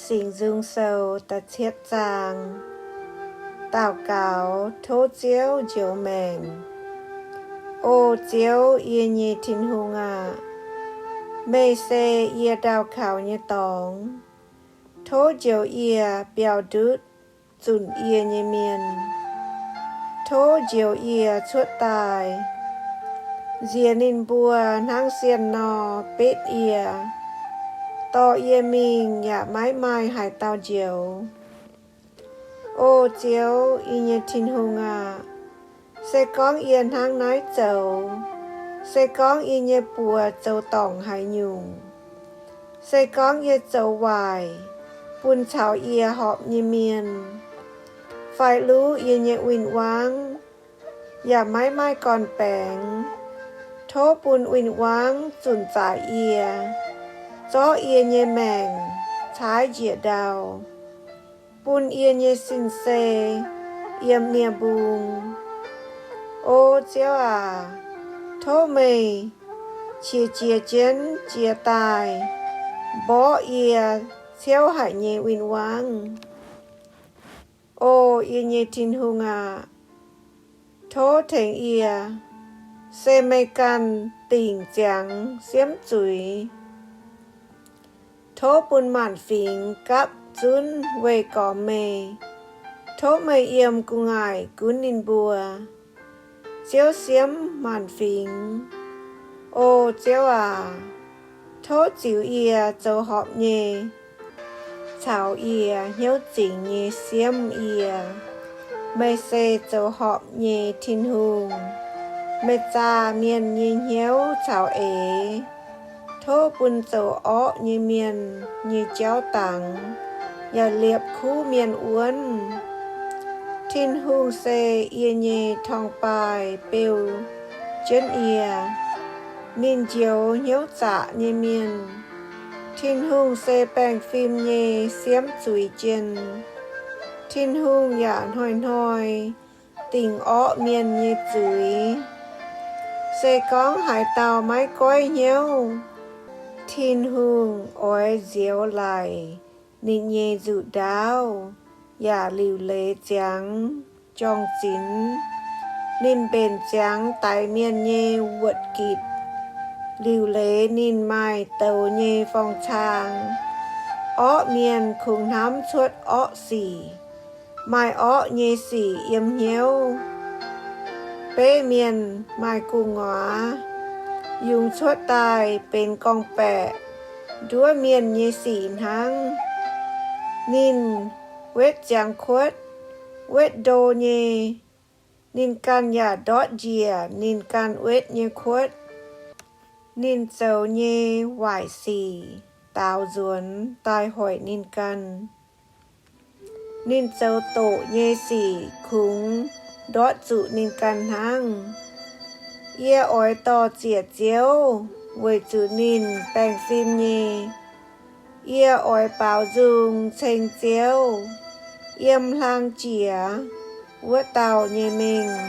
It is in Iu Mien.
Singx Nzung Sou da'cietv zaang. Daux gaux tov Ziouv njoux maengc. O Ziouv, yie nyei Tin-Hungh aah! Meih se yie ndaauh kaux nyei dorngx. Tov njoux yie biaux ndutv zunc yie nyei mienh. Tov njoux yie cuotv daaih, nziex ninh mbuo hnangv sienh nor betv yie, dorh yie mingh yaac maiv maaih haaix dauh njoux. O Ziouv, yie nyei Tin-Hungh aah! Se gorngv yie hnangv naaiv zoux, se gorngv yie nyei buoz zoux dorngc haaix nyungc, se gorngv yie zoux waaic bun caux yie horpc nyei mienh, fai luv yie nyei win-wangv, yaac maiv maaih gorn-baengx, tov bun win-wangv zunc zaaic yie, zorqv yie nyei maengc caaiv njiec ndau, bun yie nyei sin-sei yiem nie-mbung. O Ziouv aac, tov meih qiex jiez jienv jiez daaih mborqv yie ciouv haic nyei win-wangv. O yie nyei Tin-Hungh aah! Tov tengx yie, se meih ganh dingc ziangx siemv zuiz. Tov bun maanc fingx gapv zunv weih gormx meih. Tov meih yiem gu'nguaaic gunv ninh mbuo. Ziouv siemv maanc fingx. O Ziouv aac, tov ziux yie zoux horpc nyei, caux yie hnyouv zingx nyei siemv yie. Meih se zoux horpc nyei Tin-Hungh. Meih zaah mienh nyei hnyouv caux eix. Tov bun zoux orqv nyei mienh nyei jauv dangx, yaac liepc kuv mienh wuonv. Tin-Hungh se yie nyei torngv-baaih beu jienv yie. Ninh njoux hnyouv zaqc nyei mienh. Tin-Hungh se baengh fim nyei siemv zuiz jien. Tin-Hungh yaac hnoi-hnoi dingc orqv mienh nyei zuiz. Se gorngv haaix dauh maiv goiv hnyouv, Tin-Hungh oix nzioux laic ninh nyei nzuqc ndaauv, yaac liuc leiz ziangx jorng-zinx. Ninh mbenc ziangx daix mienh nyei wuotc gitc, liuc leiz ninh maaih douz nyei forng-cang. Orqv mienh kungx hnamv cuotv orqv sic, maaih orqv nyei sic yiem hnyouv. Beiv mienh maaih gu'nguaaz, yungz cuotv daaih benx gorngv-baeqc nduov mienh nyei sic hnangv. Ninh wetv ziangx kuotv, wetv ndo nyei. Ninh ganh yaac ndortv njiec ninh ganh wetv nyei kuotv. Ninh zoux nyei waaic sic daaux nzuonx daaih hoic ninh ganh. Ninh zoux doqc nyei sic kungx ndortv zuqc ninh ganh hnangv. Yie oix dor-ziec Ziouv weic zuqc ninh baengh fim nyei. Yie oix baaux nzung ceng Ziouv, yiem hlang jiex wuov dauh nyei mengh.